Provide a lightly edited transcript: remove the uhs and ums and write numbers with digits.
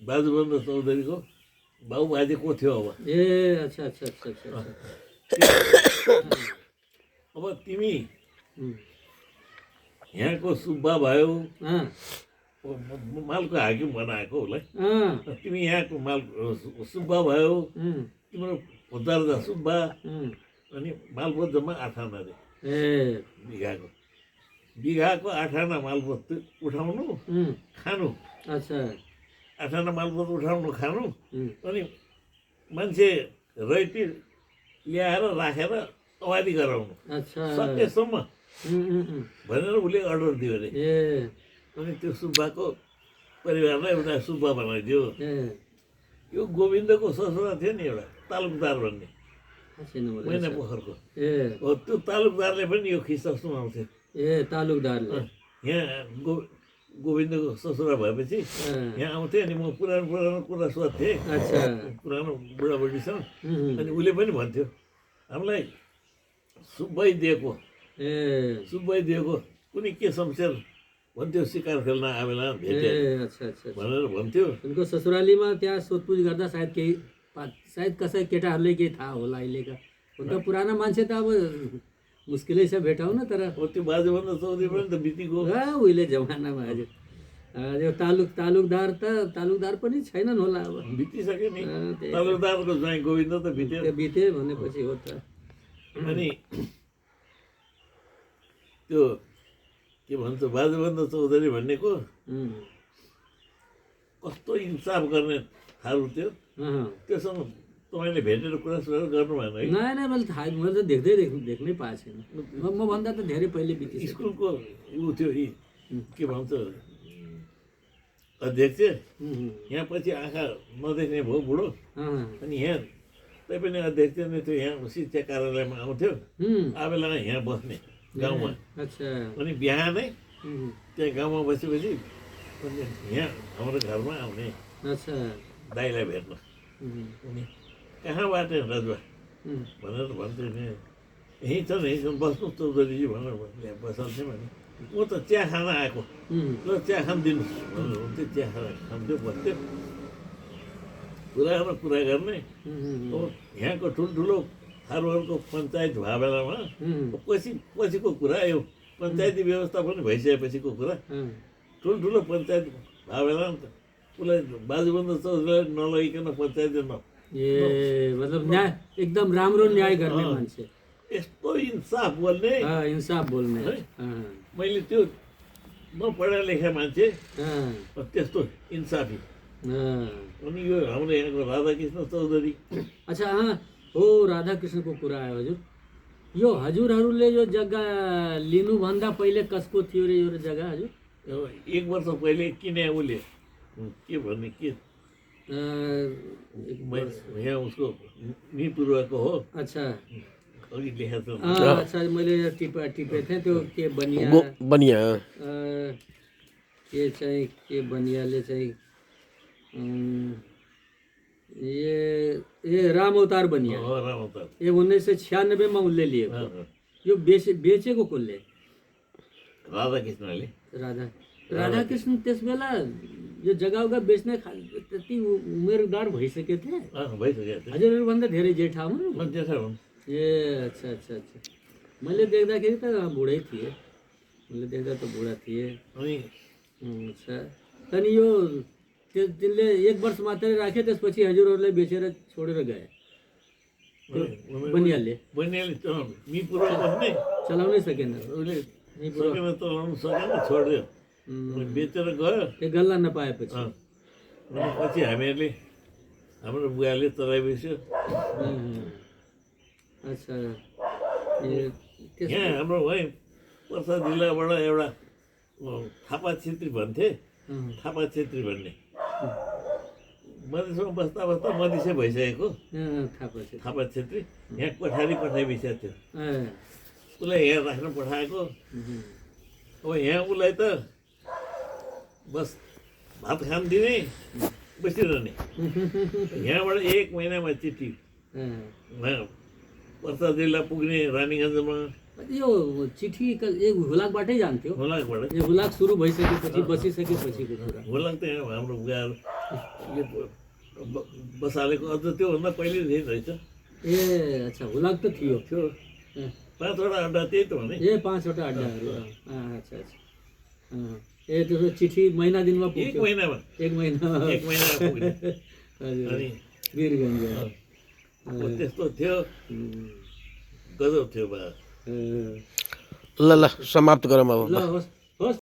बाजुबन्द चौधरीको बाउ बाजे को थियो अब ए अच्छा अच्छा अच्छा अच्छा अच्छा। अब तिमी उम्, यहाँको सुब्बा भयो अँ, मालको हाकिम बनाएको उसलाई अँ, तिमी यहाँको माल सुब्बा भयो तिम्रो दर्जा सुब्बा अनि मालपोत जम्मा 8 आना अरे ए बिघाको 8 आना मालपोत उठाउनु खानु अच्छा 8 आना मालपोत उठाउनु खानु उम्, अनि मान्छे रैती ल्याएर राखेर अवादी गराउनु अच्छा सकेसम्म उम्, भनेर उसले अर्डर दियो अरे ए अनि त्यो सुब्बाको परिवारलाई एउटा सुब्बा बनाइदियो ए यो गोविन्दको ससुरा थियो नि एउटा तालुकदार भन्ने छैन मलाई। मैना पोखरको ए हो त्यो तालुकदारले पनि यो किस्सा सुनाउँथ्यो ए तालुकदारले यहाँ गोविन्दको ससुरा भएपछि यहाँ आउँथेँ अनि म पुरानो पुरानो कुरा सोध्थेँ अच्छा पुरानो बुढाबुढीसँग अनि उसले पनि भन्थ्यो हामीलाई सुब्बाई दिएको कुनै के शमशेर भन्थ्यो शिकार खेल्न आवेला भेटे ए अच्छा अच्छा अच्छा। भनेर भन्थ्यो उनको ससुरालीमा त्यहाँ सोधपुछ गर्दा सायद कसै केटाहरूले केही थाहा होला अहिलेका उनका पुराना मान्छे त अब मुस्किलै छ भेटाउन तर हो त्यो बाजुभन्दा चौधरी पनि त बितिको उहिले जमानामा हजुर यो तालुकदार पनि छैनन् होला अब बितिसक्यो नि त्यही त। तालुकदारको ज्वाइँ गोविन्द त बित्यो त्यो बिते भनेपछि हो त अनि त्यो के भन्छ बाजुबन्द चौधरी भन्नेको उम्, कस्तो इन्साफ गर्ने थारू थियो अँ। त्योसँग तपाईँले भेटेर कुरा सुरु गर्नु भएन है नै मैले थाहा मैले त देख्नै पाएको छैन मभन्दा त धेरै पहिले बितिसक्यो स्कुलको ऊ थियो के भन्छ अध्यक्ष यहाँ पछि आँखा नदेख्ने भयो बुढो अनि यहाँ तै पनि अध्यक्ष नै थियो यहाँ शिक्षा कार्यालयमा आउँथ्यो आबेलामा यहाँ बस्ने गाउँमा अच्छा अनि बिहानै त्यहाँ गाउँमा बसेपछि अनि यहाँ हाम्रो घरमा आउने अच्छा दाइलाई भेट्न अनि कहाँबाट राजुवा भनेर भन्थ्यो नि यहीँ छ बस्नु चौधरीजी भनेर यहाँ बसाल्थ्यौँ भने म त चिया खान आएको ल चिया खान दिनुहोस् भनेर हुन्थ्यो चिया खान्थ्यो बस्थ्यो कुरा गर्ने अब यहाँको ठुल्ठुलो थारूहरूको पञ्चायत भए बेलामा पछिको कुरा यो पञ्चायती व्यवस्था पनि भइसकेपछिको कुरा ठुल्ठुलो पञ्चायत भए बेला उसलाई बाजुबन्द चौधरीलाई नलगिकन पञ्चायत ए मतलब न्याय एकदम राम्रो न्याय गर्ने मान्छे यस्तो इन्साफ बोल्ने इन्साफ बोल्ने है मैले त्यो नपढा लेखा मान्छे त्यस्तो इन्साफी अनि यो हाम्रो यहाँको राधाकृष्ण चौधरी अच्छा हो राधाकृष्णको कुरा आयो हजुर यो हजुरहरूले यो जग्गा लिनुभन्दा पहिले कसको थियो रे यो जग्गा हजुर 1 वर्ष पहिले किने उसले के भन्ने के यहाँ उसको निपुरको हो अच्छा अघि लेखेको छ अच्छा मैले टिपेको थिएँ त्यो के बनिया के चाहिँ के बनियाले चाहिँ ये राम अवतार बनिया ये 1996 में उसले लिएको यो बेचेको कसले राधाकृष्णले राधाकृष्ण त्यस बेला यो जग्गा बेच्ने त्यति उमेरदार भइसकेको थिए हजुरहरूभन्दा धेरै जेठा हुन् ए अच्छा अच्छा अच्छा मैले देख्दाखेरि त बुढै थिएँ मैले देख्दा त बुढा थिएँ अच्छा अनि यो तिनले 1 वर्ष मात्रै राखे त्यसपछि हजुरहरूलाई बेचेर छोडेर गए बनियाले चलाउनै सकेन छोड्यो बेचेर गयो त्यो गल्ला नपाएपछि पछि हामीहरूले हाम्रो बुवाले चलाइबस्यो अच्छा यहाँ हाम्रो है पर्सा जिल्लाबाट एउटा थापा छेत्री भन्थे थापा छेत्री भन्ने मधेसमा बस्दा मधेसै भइसकेको थापा छेत्री यहाँ कोठारी बिस्या थियो उसलाई यहाँ राख्न पठाएको अब यहाँ उसलाई त बस भात खान दिने बसिरहने यहाँबाट 1 महिनामा चिठी पर्सा जिल्ला पुग्ने रानीगञ्जमा यो चिठी ए हुलाकबाटै जान्थ्यो हुलाकबाट यो हुलाक सुरु भइसकेपछि बसिसकेपछिको कुरा हुलाक त यहाँ हाम्रो गाएर बसालेको अझ त्योभन्दा पहिले रहेछ ए अच्छा हुलाक त थियो थियो 5वटा अड्डा त्यही त भने ए 5वटा अड्डाहरू अच्छा अच्छा ए त्यसो चिठी महिना दिनमा पुग्थ्यो एक महिना पुग्ने अनि वीरगञ्ज त्यस्तो थियो गजब थियो बा ल ल समाप्त गरौँ अब ल होस्